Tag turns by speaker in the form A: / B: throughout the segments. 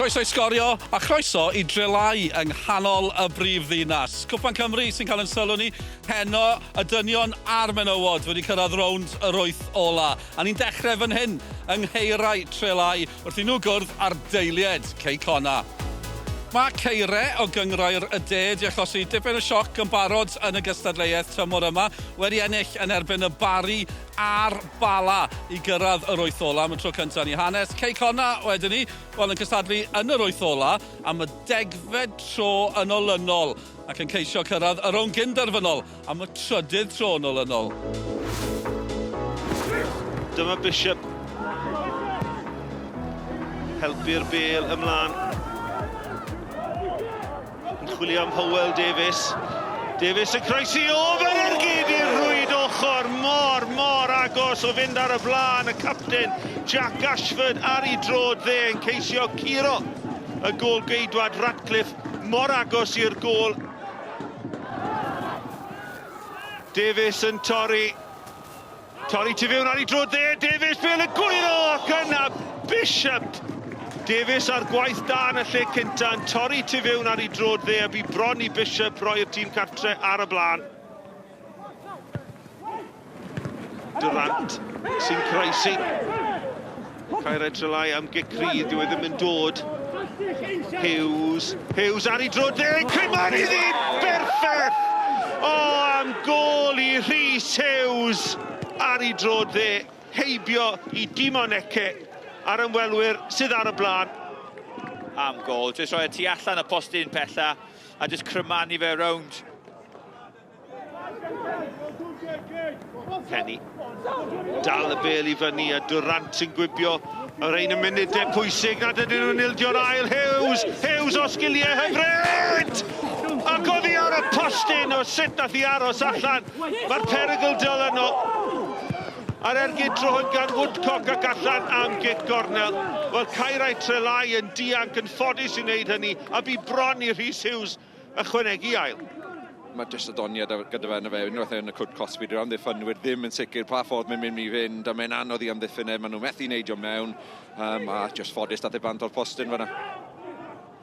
A: Croeso i Sgorio a chroeso i Drelai yng nghanol y brif ddinas. Cwpan Cymru sy'n cael yn sylw ni heno, y dynion a'r menywod wedi cyrraedd rownd yr wyth ola. A ni'n dechrau fan hyn yng nghaerau Trelai wrth i nhw gwrdd â'r deilied, Cei Connah. Mae Caerau o Gynghrair y De 'di achosi dipyn o sioc yn barod yn y gystadleuaeth tymor yma, wedi ennill yn erbyn y Barri a'r Bala i gyrraedd yr wyth ola am y tro cyntaf yn ei hanes. Cei Connah wedyn ni, wel yn cystadlu yn yr wyth ola am y degfed tro yn olynol ac yn ceisio cyrraedd y rownd gyn-derfynol am y trydydd tro yn olynol.
B: Dyma Bishop. Helpu'r bel ymlaen. Yn chwilio am Howell Davies. Davies yn croesi o fel ergyd i'r rwyd ochr mor, mor agos o fynd ar y blaen y capten Jack Ashford ar ei droed dde yn ceisio curo y gôl geidwad Ratcliffe mor agos i'r gôl. Davies yn torri. Torri tu fewn ar ei droed dde. Davies bêl yn gwyro ac yna Bishop. Davies ar gwaith da yn y lle cynta yn torri tu fewn ar ei droed dde a bu bron i Bishop roi'r tîm cartre ar y blaen. Durant sy'n croesi. Caerau Trelai am gic rhydd, dyw e ddim yn dod. Hughes, Hughes ar ei droed dde, Cryman iddi! Berffaith! O, am gôl i Rhys Hughes ar ei droed dde, heibio i Dimon Eke a'r ymwelwyr sydd ar y blaen.
C: Am gôl, jyst rhoi e tu allan y postyn pella a jyst crymanu fe rownd.
B: Kenny. Dal y bel i fyny a Durant yn gwibio. Y rhain yn munudau pwysig nad ydyn nhw'n ildio'r ail. Hughes! Hughes o sgiliau hyfryd! Ac oddi ar y postyn o sut nath i aros allan. Mae'r perygl dyl yno. A'r ergyd tro hwn gan Woodcock ac allan am gic gornel. Wel, Caerau Trelai yn dianc yn ffodus i wneud hynny a bu bron i Rhys Hughes ychwanegu ail.
D: Mae jyst y doniau gyda fe yna fe, unwaith yn y cwrt cosbi, dyw'r amddiffynwyr ddim yn sicr pa ffordd mae'n mynd i fynd, a mae'n anodd i amddiffyn e, maen nhw methu neidio mewn, um, a jyst ffodus dath e bant o'r postyn fyna.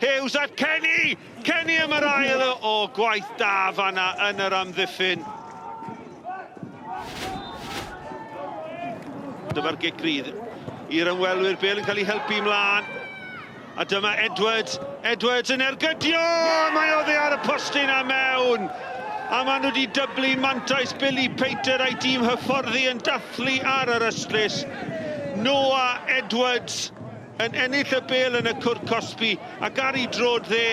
B: Hughes at Kenny! Kenny am yr ail o gwaith da fanna yn yr amddiffyn. Dyma'r gic rydd i'r ymwelwyr, Bale yn cael ei helpu ymlaen. A dyma Edwards, Edwards yn ergydio! Mae oddi ar y postyn a mewn! A maen nhw wedi dyblu mantais Billy Painter a'i dîm hyfforddi yn dathlu ar yr ystlys. Noah Edwards yn ennill y bêl yn y cwrt cosbi ac ar ei droed dde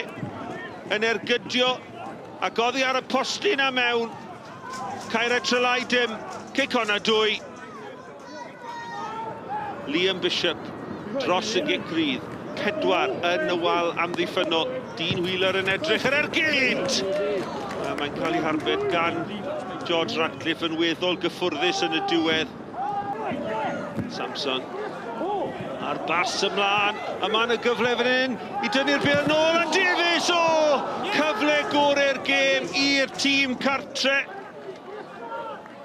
B: yn ergydio ac oddi ar y postyn a mewn. Caerau Trelai dim, cic honna dwy. Liam Bishop dros y gic rydd. Pedwar yn y wal amddiffynnol. Dean Wheeler yn edrych yr ergyd! Mae'n cael ei harbed gan George Ratcliffe yn weddol gyffwrddus yn y diwedd. Samson a'r bas ymlaen, a mae yna gyfle fan hyn i dynnu'r bêl nôl, a Davies, o! Cyfle gorau'r gêm i'r tîm cartre.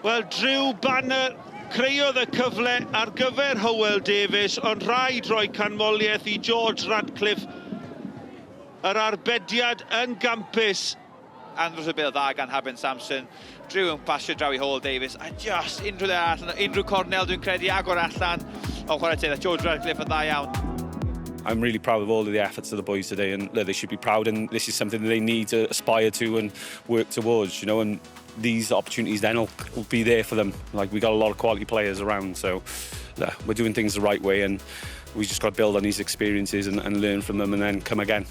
B: Wel, Drew Banner creuodd y cyfle ar gyfer Hywel Davies, ond rhaid rhoi canmoliaeth i George Ratcliffe. Yr arbediad yn gampus.
C: Andros o bêl dda gan Haben Samson. Drew yn pasio draw i Hywel Davies, a just unrhyw le arall, unrhyw cornel dwi'n credu, agor allan. Ond chwarae teg, George Ratcliffe yn dda iawn.
E: I'm really proud of all of the efforts of the boys today and they should be proud and this is something that they need to aspire to and work towards, you know, and these opportunities then will, will be there for them. Like, we got a lot of quality players around, so yeah, we're doing things the right way and we just got to build on these experiences and, and learn from them and then come again.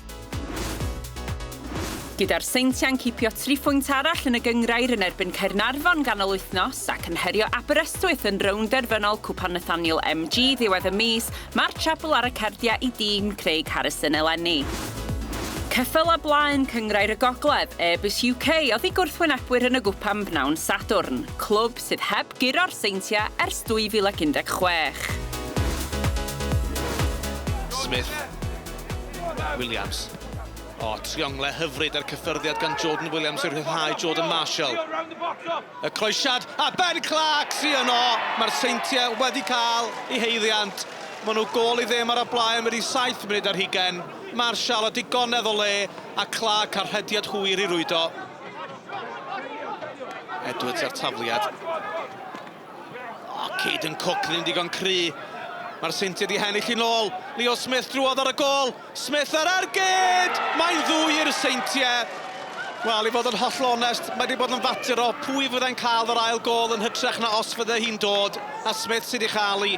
F: Gyda'r Seintiau'n cipio tri phwynt arall yn y gynghrair yn erbyn Caernarfon ganol wythnos ac yn herio Aberystwyth yn rownd derfynol Cwpan Nathaniel MG ddiwedd y mis, mae'r trebl ar y cardiau i dîm Craig Harrison eleni. Ceffyl a blaen Cynghrair y Gogledd, Airbus UK oedd eu gwrthwynebwyr yn y gwpan bnawn Sadwrn, clwb sydd heb guro'r Seintiau ers 2016.
G: Smith. Williams. O, triongle hyfryd a'r cyffyrddiad gan Jordan Williams i rhyddhau Jordan Marshall. Y croesiad, a Ben Clark sy yno! Mae'r Seintiau wedi cael eu haeddiant. Maen nhw gôl i ddim ar y blaen wedi 7 munud ar hugain. Marshall a digonedd o le, a Clark ar rhediad hwyr i rwydo. Edwards ar tafliad. O, Caden Cook ddim digon cry. Mae'r Seintiau di hennill i nôl. Leo Smith drwodd ar y gol. Smith ar ergyd! Mae'n ddwy i'r Seintiau. Wel, i fod yn holl onest, mae wedi bod yn fater o pwy fyddai'n cael yr ail gol yn hytrach na os fydde hi'n dod, a Smith sydd wedi chael hi.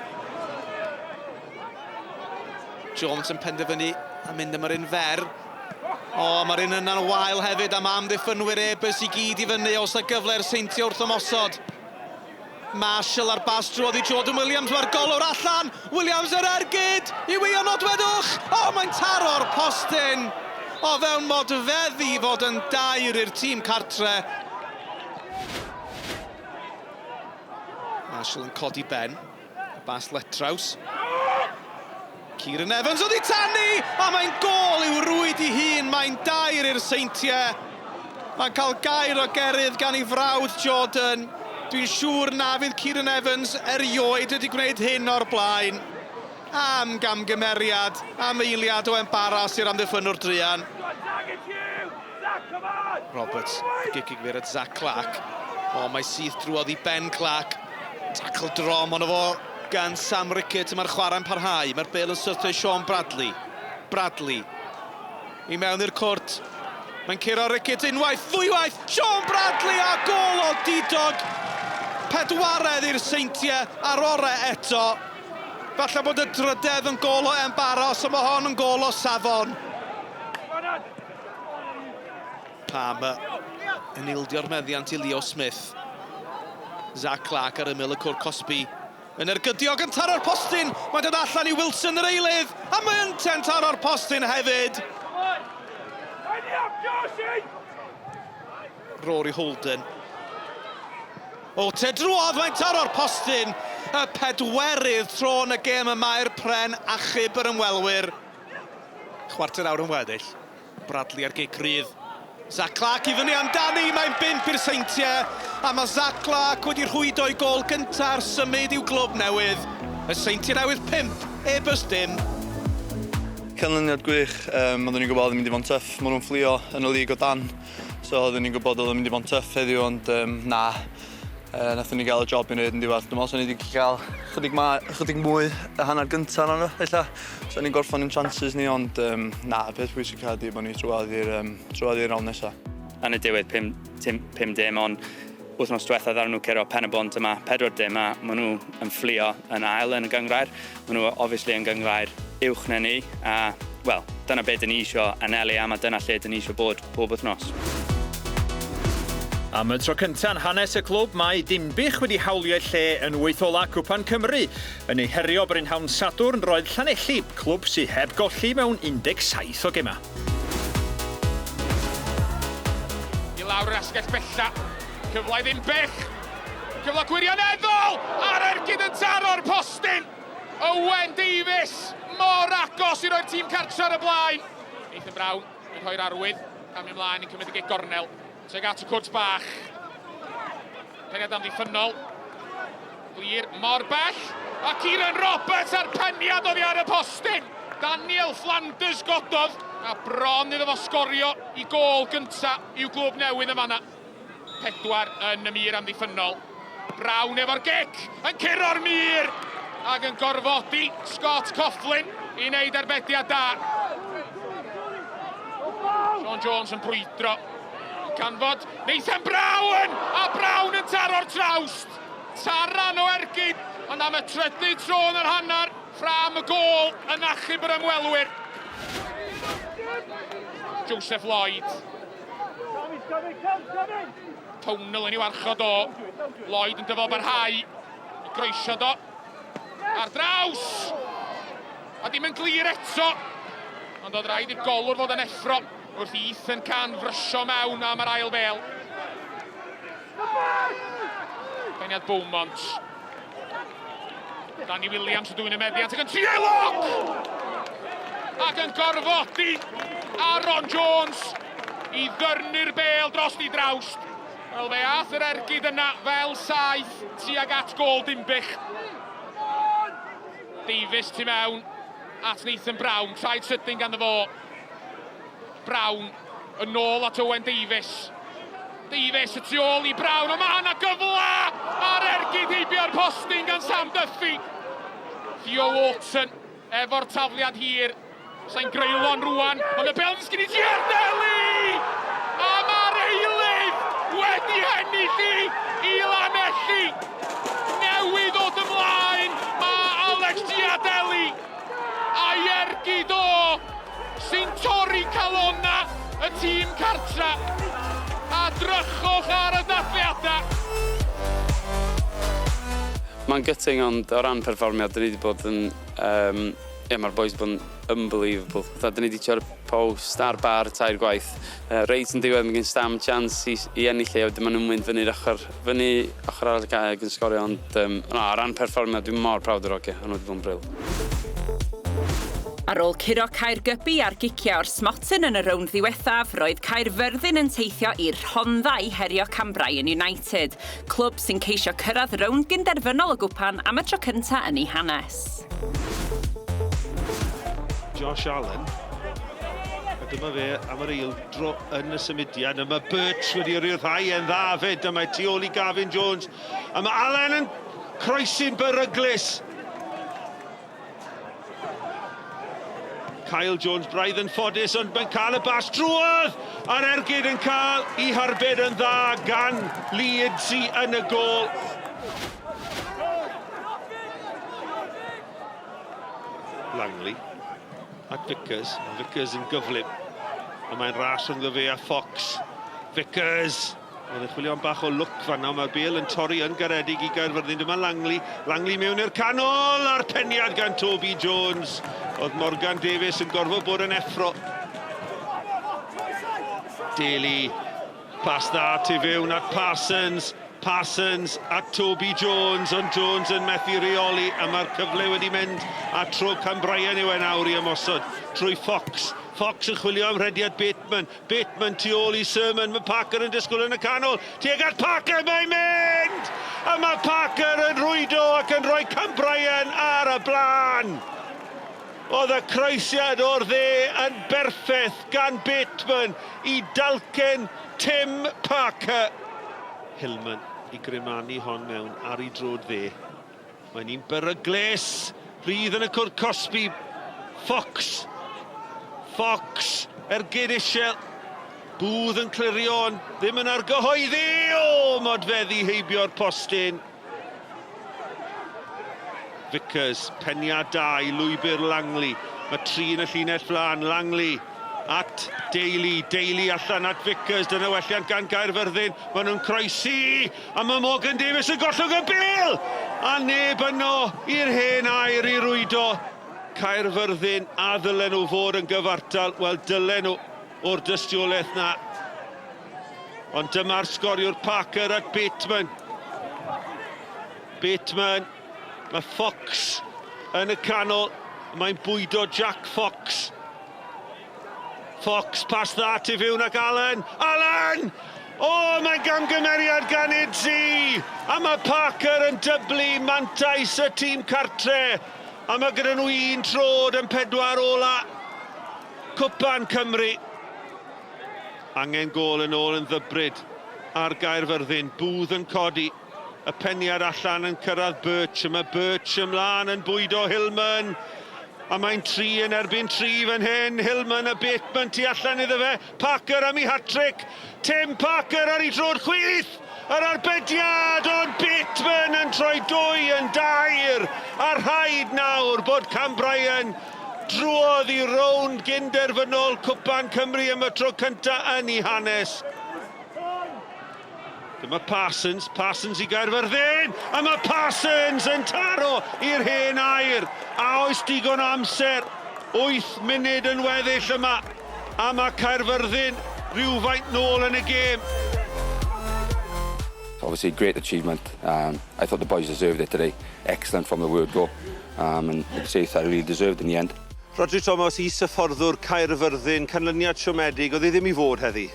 G: Jones yn penderfynu a mynd am yr un fer. O, mae'r un yna'n wael hefyd, a mae amddiffynwyr Airbus i gyd i fyny os y gyfle i'r Seintiau wrth ymosod. Marshall ar bas drwodd i Jordan Williams, mae'r golwr allan! Williams yr ergyd! I wyo nodwedwch! O, mae'n taro'r postyn! O fewn modfeddi i fod yn dair i'r tîm cartre. Marshall yn codi ben. Y bas letraws. Kieran Evans oddi tani! A mae'n gôl i'w rwyd i hun, mae'n dair i'r Seintiau. Mae'n cael gair o gerydd gan ei frawd Jordan. Dwi'n siŵr na fydd Kieran Evans erioed wedi gwneud hyn o'r blaen. Am gamgymeriad, am eiliad o embaras i'r amddiffynnwr druan. Roberts, y gic i gyfeiriad Zach Clark. O, mae syth drwodd i Ben Clark. Tackle drom ono fo gan Sam Rickett. Mae'r chwarae'n parhau. Mae'r bêl yn syrthio i Sean Bradley. Bradley. I mewn i'r cwrt. Mae'n curo Rickett unwaith, ddwywaith. Sean Bradley a gôl o didog. Pedwaredd i'r Seintiau ar orau eto. Falle bod y drydedd yn gôl o embaras, ond mae hon yn gôl o safon. Palmer yn ildio'r meddiant i Leo Smith. Zach Clark ar ymyl y cwr cosbi. Yn ergydio ac yn taro'r postyn. Mae'n dod allan i Wilson yr eilydd. A mae yntau'n taro'r postyn hefyd. Rory Holden. O, te drwodd, mae'n taro'r postyn. Y pedwerydd tro yn y gêm y mae'r pren achub yr ymwelwyr. Chwarter awr yn weddill. Bradley ar gic rydd. Zach Clark i fyny amdani, mae'n bump i'r Seintiau, a mae Zach Clark wedi rhwydo ei gôl gyntaf ar symud i'w glwb newydd. Y Seintiau Newydd 5, Airbus dim.
H: Canlyniad gwych, um, oeddwn i'n gwybod oedd yn mynd i fod yn tough, maen nhw'n fflio yn y lig o dan, so oeddwn i'n gwybod oedd yn mynd i fod yn tough heddiw, ond um, na, Uh, nathon ni gael y job i wneud yn diwedd. Dwi'n meddwl sa'n ni wedi cael chydig, ma, chydig mwy y hanner gyntaf na ella. Sa'n ni'n gorffan yn chances ni, ond um, na, y peth pwysig ydy bod ni trwodd i'r um, trwodd i'r round nesaf.
I: Yn y diwedd 5, 5 dim, ond wythnos diwetha ddaru nhw curo Pen-y-bont yma 4 dim a maen nhw yn fflio yn ail yn y gynghrair. Maen nhw obviously yn gynghrair uwch na ni a, wel, dyna be dyn ni isio anelu am a dyna lle dyn ni isio bod pob wythnos.
J: Am y tro cyntaf yn hanes y clwb, mae Dinbych wedi hawlio lle yn wyth ola Cwpan Cymru. Yn ei herio brynhawn Sadwrn roedd Llanelli, clwb sydd heb golli mewn 17 o gemau.
K: I lawr yr asgell bella, cyfle i Ddinbych, cyfle gwirioneddol a'r ergyd yn taro'r postyn! Owen Davies mor agos i roi'r tîm cartre ar y blaen. Nathan Brown yn rhoi'r arwydd, camu ymlaen yn cymryd y gic gornel. Tuag at y cwrt bach. Peniad amddiffynnol. Glir mor bell. A Kieran Roberts a'r peniad oddi ar y postyn. Daniel Flanders gododd a bron iddo fo sgorio i gôl gynta i'w glwb newydd yn fanna. Pedwar yn y mur amddiffynnol. Brown efo'r gic yn curo'r mur ac yn gorfodi Scott Coughlin i wneud arbediad da. Sean Jones yn brwydro. Yn canfod Nathan Brown! A Brown yn taro'r trawst! Taran o ergyd, ond am y trydydd tro yn yr hanner, ffrâm y gôl yn achub yr ymwelwyr. Joseph Lloyd. Pownell yn ei warchod o. Lloyd yn dyfal barhau. I groesio do. Ar draws! A dim yn glir eto. Ond oedd rhaid i'r golwr fod yn effro wrth i Ethan Can frysio mewn am yr ail bêl. Peniad Beaumont. Danny Williams yn dwyn y meddiant ac yn trio loc! Ac yn gorfodi Aaron Jones i ddyrnu'r bêl dros di drawst. Wel, fe ath yr ergyd yna fel saeth tuag at gôl Dinbych. Davies tu mewn at Nathan Brown, traed sydyn ganddo fo. Brown yn ôl at Owen Davies. Davies y tu ôl i Brown, ond mae yna gyfle ar ergyd heibio'r postyn gan Sam Duffy. Theo Walton efo'r tafliad hir. Sa'n greulon rwan, ond y bel disgyn i Giardelli! A mae'r eilydd wedi hennill i i Lanelli! Newydd ddod ymlaen, mae Alex Giardelli a'i ergyd o sy'n torri calonna y tîm cartra. A drychwch ar y dathliadau!
I: Mae'n gutting ond o ran perfformiad, dyn ni wedi bod yn... Um, ie, mae'r boys wedi bod yn unbelievable. Fatha, dyn ni wedi tio'r post a'r bar tair gwaith. Reit yn diwedd, mae gen Stam chance i, i ennill e, wedyn maen nhw'n mynd fyny'r ochr, fyny ochr arall y cae ac yn sgorio, ond um, na, o ran perfformiad, dwi'n mor proud o'r hogia, maen nhw wedi bod yn brill.
F: Ar ôl curo Caergybi ar giciau o'r smotyn yn y rownd ddiwethaf, roedd Caerfyrddin yn teithio i'r Rhondda i herio Cambrian United, clwb sy'n ceisio cyrraedd rownd gynderfynol y gwpan am y tro cyntaf yn ei hanes.
B: Josh Allen. A dyma fe am yr eil dro yn y symudiad. A mae Birch wedi rhyddhau e'n dda fyd. A mae tu ôl i Gavin Jones. A mae Allen yn croesi'n beryglus. Kyle Jones braidd yn ffodus, ond mae'n cael y bas drwodd! A'r ergyd yn cael ei harbed yn dda gan Lee Idzi yn y gôl. Langley at Vickers. Vickers yn gyflym. A mae'n ras rhwngddo fe a Fox. Vickers! Oedd yn chwilio am bach o lwc fanna, mae'r bel yn torri yn garedig i Gaerfyrddin. Dyma Langley, Langley mewn i'r canol, a'r peniad gan Toby Jones. Oedd Morgan Davies yn gorfod bod yn effro. Daly, pas dda tu fewn at Parsons. Parsons at Toby Jones, ond Jones yn methu rheoli, a mae'r cyfle wedi mynd a tro Cambrian yw e nawr i ymosod trwy Fox. Fox yn chwilio am rhediad Bateman, Bateman tu ôl i Sermon, mae Parker yn disgwyl yn y canol, tuag at Parker, mae'n mynd! A mae Parker yn rhwydo ac yn rhoi Cambrian ar y blaen! Oedd y croesiad o'r dde yn berffaith gan Bateman i dalcen Tim Parker. Hillman i grymanu hon mewn ar ei drod dde. Mae'n un beryglus. Rhydd yn y cwrt cosbi. Fox. Fox. Ergyd isiel. Booth yn clirio ond ddim yn argyhoeddi. O, modfeddi heibio'r postyn. Vickers, peniad da i lwybr Langley. Mae tri yn y llinell flaen. Langley at Daly. Daly allan at Vickers. Dyna welliant gan Gaerfyrddin. Maen nhw'n croesi. A mae Morgan Davies yn gollwng y bêl! A neb yno i'r hen air i rwydo. Caerfyrddin a ddylen nhw fod yn gyfartal. Wel, dylen nhw o'r dystiolaeth na. Ond dyma'r sgoriwr Parker at Bateman. Bateman, mae Fox yn y canol. Mae'n bwydo Jack Fox. Fox, pas dda tu fewn ac Allen. Allen! O, mae'n gamgymeriad gan Idzi! A mae Parker yn dyblu mantais y tîm cartre. A mae gyda nhw un trod yn pedwar ola. Cwpan Cymru. Angen gôl yn ôl yn ddybryd ar Gaerfyrddin. Booth yn codi. Y peniad allan yn cyrraedd Birch. Mae Birch ymlaen yn bwydo Hillman. A mae'n tri yn erbyn tri fan hyn. Hillman a Bateman tu allan iddo fe. Parker am ei hat-trick. Tim Parker ar ei droed chwith. Yr arbediad, ond Bateman yn troi dwy yn dair. A rhaid nawr bod Cam Bryan drwodd i rownd gyn-derfynol Cwpan Cymru am y tro cynta yn ei hanes. Dyma Parsons, Parsons i Gaerfyrddin, a mae Parsons yn taro i'r hen air. A oes digon o amser? 8 munud yn weddill yma, a mae Caerfyrddin rhywfaint nôl yn y gêm.
L: Obviously, great achievement. I thought the boys deserved it today. Excellent from the word go. And like I say, thoroughly deserved in the end.
B: Rhodri Thomas, is-hyfforddwr Caerfyrddin, canlyniad siomedig, oedd e ddim i fod heddi?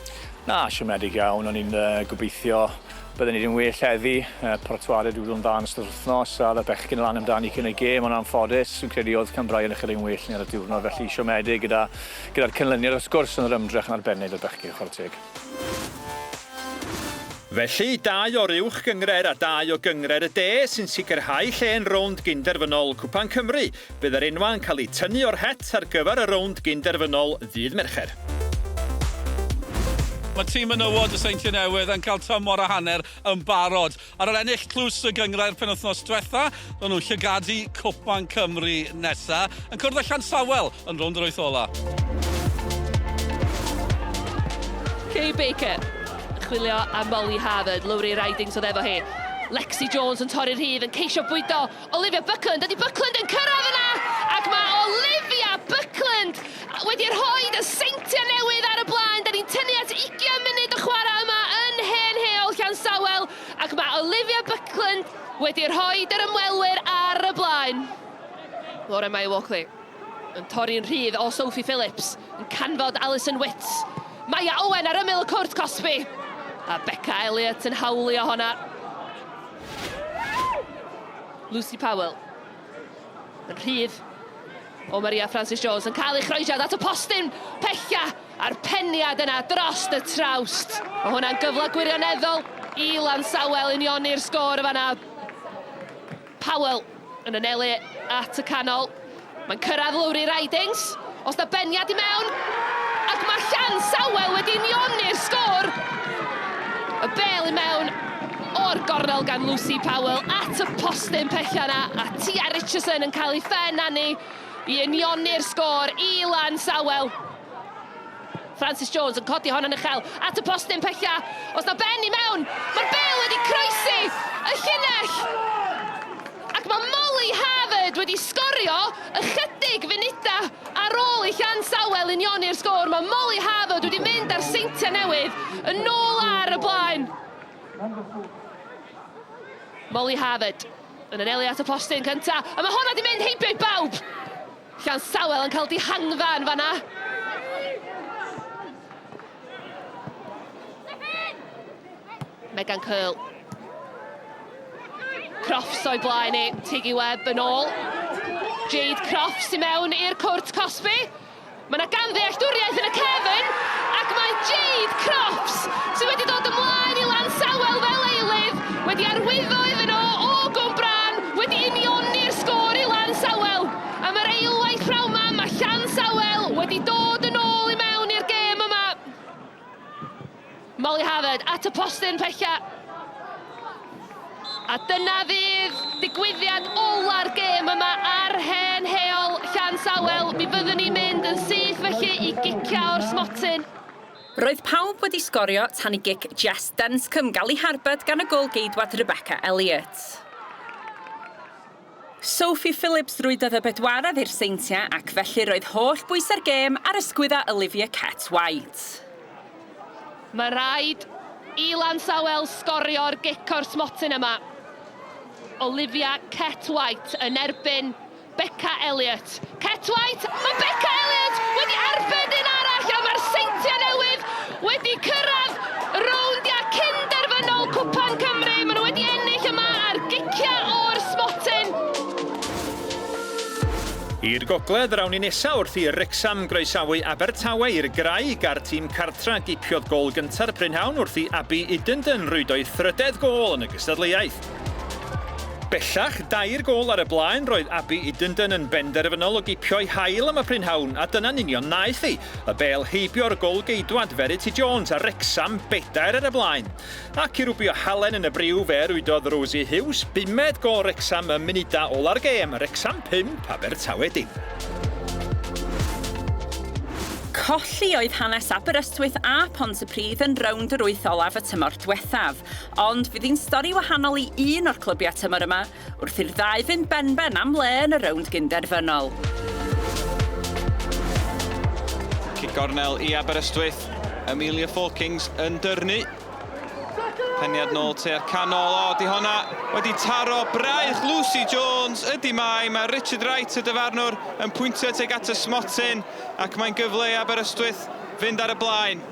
M: Na, siomedig iawn. O'n i'n gobeithio Bydden ni ddim well heddi, paratoadau wedi bod yn dda yn ystod wythnos, a oedd y bechgyn lan amdani cyn y gêm, ond anffodus, fi'n credu oedd Cambrian yn ychydig yn well ni ar y diwrnod, felly siomedig gyda, gyda'r canlyniad wrth gwrs, ond yr ymdrech yn arbennig o'r bechgyn, chwarae teg.
J: Felly, dau o'r uwch gynghrair a dau o gynghrair y de sy'n sicrhau lle yn rownd gyn-derfynol Cwpan Cymru. Bydd yr enwau'n cael eu tynnu o'r het ar gyfer y rownd gyn-derfynol ddydd Mercher.
A: Mae tîm menywod y Seintiau Newydd yn cael tymor a hanner yn barod. Ar ôl ennill tlws y gynghrair penwythnos diwetha, ro'n nhw'n llygadu Cwpan Cymru nesa, yn cwrdd â Llansawel yn rownd yr wyth ola.
N: Kay Baker yn chwilio am Molly Harvard, Lowri Ridings oedd efo hi. Lexi Jones yn torri'r rhydd, yn ceisio bwydo Olivia Buckland. Ydy Buckland yn cyrraedd yna? Ac mae Olivia Buckland wedi rhoi y Seintiau Newydd ar y blaen. Da ni'n tynnu at 20 munud o chwarae yma yn hen heol Llansawel ac mae Olivia Buckland wedi rhoi yr ymwelwyr ar y blaen. Laura May Walkley yn torri'n rhydd o Sophie Phillips, yn canfod Alison Witts. Maya Owen ar ymyl y cwrt cosbi. A Becca Elliott yn hawlio honna. Lucy Powell yn rhydd o Maria Francis Jones yn cael ei chroesiad at y postyn pella a'r peniad yna drost y trawst. Mae hwnna'n gyfle gwirioneddol i Lansawel unioni'r sgôr y fanna. Powell yn anelu at y canol. Mae'n cyrraedd Lowri Ridings. Os na beniad i mewn, ac mae Llansawel wedi unioni'r sgôr. Y bel i mewn o'r gornel gan Lucy Powell at y postyn pella yna, a Tia Richardson yn cael ei phen anu i unioni'r sgôr i Lansawel. Francis Jones yn codi hon yn uchel at y postyn pella. Os na ben i mewn, mae'r bel wedi croesi y llinell. Ac mae Molly Harvard wedi sgorio ychydig funudau ar ôl i Llansawel unioni'r sgôr. Mae Molly Harvard wedi mynd ar Seintiau Newydd yn ôl ar y blaen. Molly Harvard yn anelu at y postyn cyntaf, a mae honna wedi mynd heibio i bawb. Llansawel yn cael dihangfa yn fanna. Megan Curl. Crofts o'i blaen i, Tiggy Webb yn ôl. Jade Crofts i mewn i'r cwrt cosbi. Mae yna gamddealltwriaeth yn y cefn, ac mae Jade Crofts, sydd wedi dod ymlaen i Lansawel fel eilydd, wedi arwyddo iddyn nhw o Gwmbrân, wedi unioni'r sgôr i Lansawel. Am yr eilwaith pnawn 'ma, mae Llansawel wedi dod yn ôl i mewn i'r gêm yma. Molly Harvard at y postyn pella. A dyna fydd digwyddiad ola'r gêm yma ar hen heol Llansawel. Mi fyddwn ni'n mynd yn syth felly i gicio o'r smotyn.
F: Roedd pawb wedi sgorio tan i gic Jess Dunscombe gael ei harbed gan y gôl-geidwad Rebecca Elliott. Sophie Phillips rwydodd y bedwaredd i'r Seintiau ac felly roedd holl bwysau'r gêm ar ysgwyddau Olivia Kett White.
N: Mae rhaid i Lansawel sgorio'r gic o'r smotyn yma. Olivia Kett White yn erbyn Beca Elliott. Kett White, mae Beca Elliott wedi arbed un arall a mae'r Seintiau Newydd wedi cyrraedd rowndiau cyn-derfynol Cwpan Cymru. Maen nhw wedi ennill yma ar giciau o'r smotyn.
J: I'r gogledd, yr awn ni nesa wrth i Wrecsam groesawu Abertawe i'r Graig a'r tîm cartra gipiodd gôl gynta'r prynhawn wrth i Abi Idenden rwydo'i thrydedd gôl yn y gystadleuaeth. Bellach, dair gôl ar y blaen, roedd Abi Idenden yn benderfynol o gipio'i hail am y prynhawn, a dyna'n union wnaeth hi. Y bêl heibio'r gôl-geidwad Verity Jones a Wrecsam bedair ar y blaen. Ac i rwbio halen yn y briw fe rwydodd Rosie Hughes bumed gôl Wrecsam ym munudau ola'r gêm, Wrecsam 5, Abertawe dim.
F: Colli oedd hanes Aberystwyth a Pontypridd yn rownd yr wyth olaf y tymor diwethaf. Ond fydd hi'n stori wahanol i un o'r clybiau tymor yma, wrth i'r ddau fynd benben am le yn y rownd gynderfynol.
O: Cic gornel i Aberystwyth. Amelia Forkings yn dyrnu. Peniad nôl tua'r canol. O, di honna wedi taro braich Lucy Jones. Ydy mai, mae Richard Wright y dyfarnwr yn pwyntio tuag at y smotyn ac mae'n gyfle i Aberystwyth fynd ar y blaen.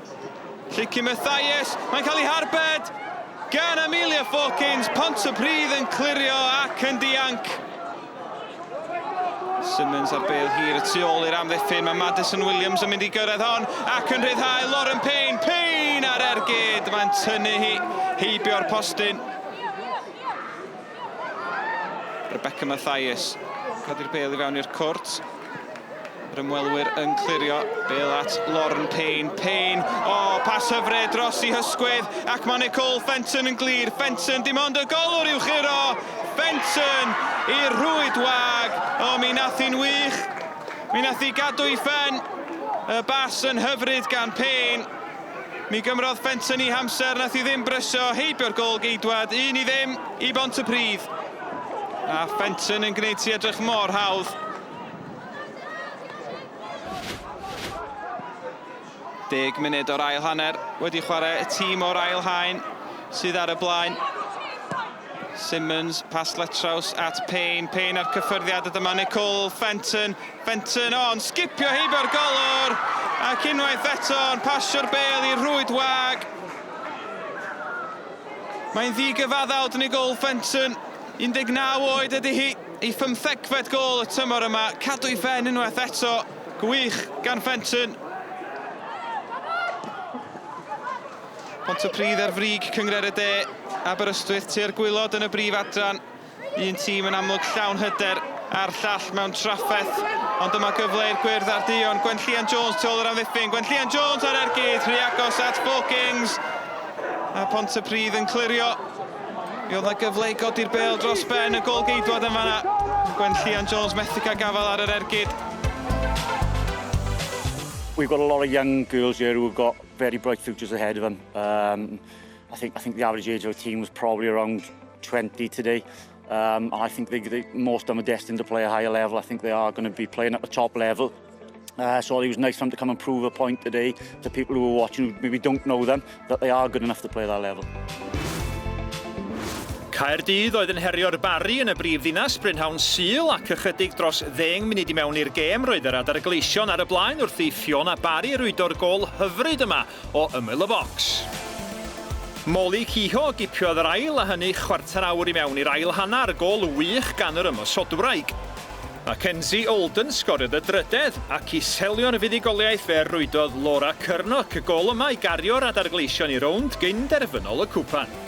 O: Lleucu Mathias, mae'n cael ei harbed! gan Amelia Fawkins. Pontypridd yn clirio ac yn dianc. Simmons ar bêl hir y tu ôl i'r amddiffyn. Mae Madison Williams yn mynd i gyrraedd hon ac yn rhyddhau Lauren Payne. Payne ar ergyd. Mae'n tynnu hi heibio'r postyn. Rebecca Mathias codi'r bêl i fewn i'r cwrt. Yr ymwelwyr yn clirio. Bêl at Lauren Payne. Payne, o, oh, pas hyfryd dros i hysgwydd. Ac mae Nicole Fenton yn glir. Fenton, dim ond y golwr i'w churo. Fenton i'r rhwyd wag. O, mi nath hi'n wych. Mi nath hi gadw i phen. Y bas yn hyfryd gan Payne. Mi gymrodd Fenton i hamser, nath hi ddim brysio, heibio'r gôl geidwad, 1-0 i Bontypridd. A Fenton yn gwneud ti edrych mor hawdd. Deg munud o'r ail hanner wedi chwarae y tîm o'r ail haen sydd ar y blaen. Simmons, pas letraws at Payne. Payne ar cyffyrddiad a dyma Nicole Fenton. Fenton on, sgipio heibio'r golwr ac unwaith eto yn pasio'r bêl i'r rhwyd wag. Mae'n ddigyfaddawd Nicole Fenton. 19 oed ydy hi, ei phymthegfed gôl y tymor yma. Cadw ei phen unwaith eto. Gwych gan Fenton. Pontypridd ar frig Cynghrair y De, Aberystwyth tua'r gwaelod yn y brif adran. Un tîm yn amlwg llawn hyder a'r llall mewn trafferth. Ond dyma gyfle i'r gwyrdd a'r duon. Gwenllian Jones tu ôl yr amddiffyn. Gwenllian Jones ar ergyd, rhy agos at Fawkins. A Pontypridd yn clirio. Mi oedd 'na gyfle i godi'r bêl dros ben y gôl-geidwad yn fanna. Gwenllian Jones methu cael gafael ar yr ergyd.
P: We've got a lot of young girls here who have got very bright futures ahead of them. I think I think the average age of our team was probably around 20 today. I think they, they, most of them are destined to play a higher level. I think they are going to be playing at the top level. So it was nice for them to come and prove a point today to people who are watching who maybe don't know them that they are good enough to play that level.
J: Caerdydd oedd yn herio'r Barri yn y brif ddinas brynhawn Sul ac ychydig dros ddeng munud i mewn i'r gêm roedd yr Adar Gleision ar y blaen wrth i Fiona Barry rwydo'r gôl hyfryd yma o ymyl y bocs. Molly Kehoe gipiodd yr ail a hynny chwarter awr i mewn i'r ail hanner, gôl wych gan yr ymosodwraig. Mackenzie Olden sgoriodd y drydedd, ac i selio'r fuddugoliaeth fe rwydodd Laura Curnock y gôl yma i gario'r Adar Gleision i rownd gyn-derfynol y cwpan.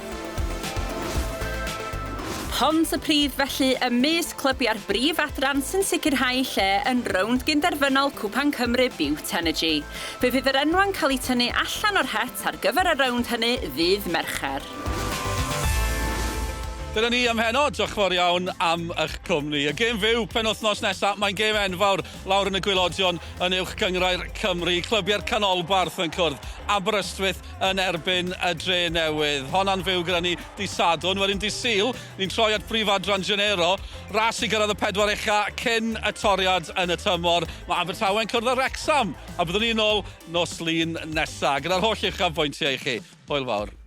F: Pontypridd felly ymysg clybiau'r brif adran sy'n sicrhau lle yn rownd gyn-derfynol Cwpan Cymru Bute Energy. Fe fydd yr enwau'n cael eu tynnu allan o'r het ar gyfer y rownd hynny ddydd Mercher.
A: Dyna ni am heno. Diolch yn fawr iawn am eich cwmni. Y gêm fyw penwythnos nesaf, mae'n gêm enfawr lawr yn y gwaelodion yn Uwch Gynghrair Cymru. Clybiau'r Canolbarth yn cwrdd. Aberystwyth yn erbyn y Dre Newydd. Honna'n fyw gyda ni dydd Sadwrn. Wedyn dydd Sul, ni'n troi at brif adran Genero. Ras i gyrraedd y pedwar ucha cyn y toriad yn y tymor. Mae Abertawe'n cwrdd â Wrecsam. A byddwn ni'n ôl nos Lun nesa gyda'r holl uchafbwyntiau i chi. Hwyl fawr.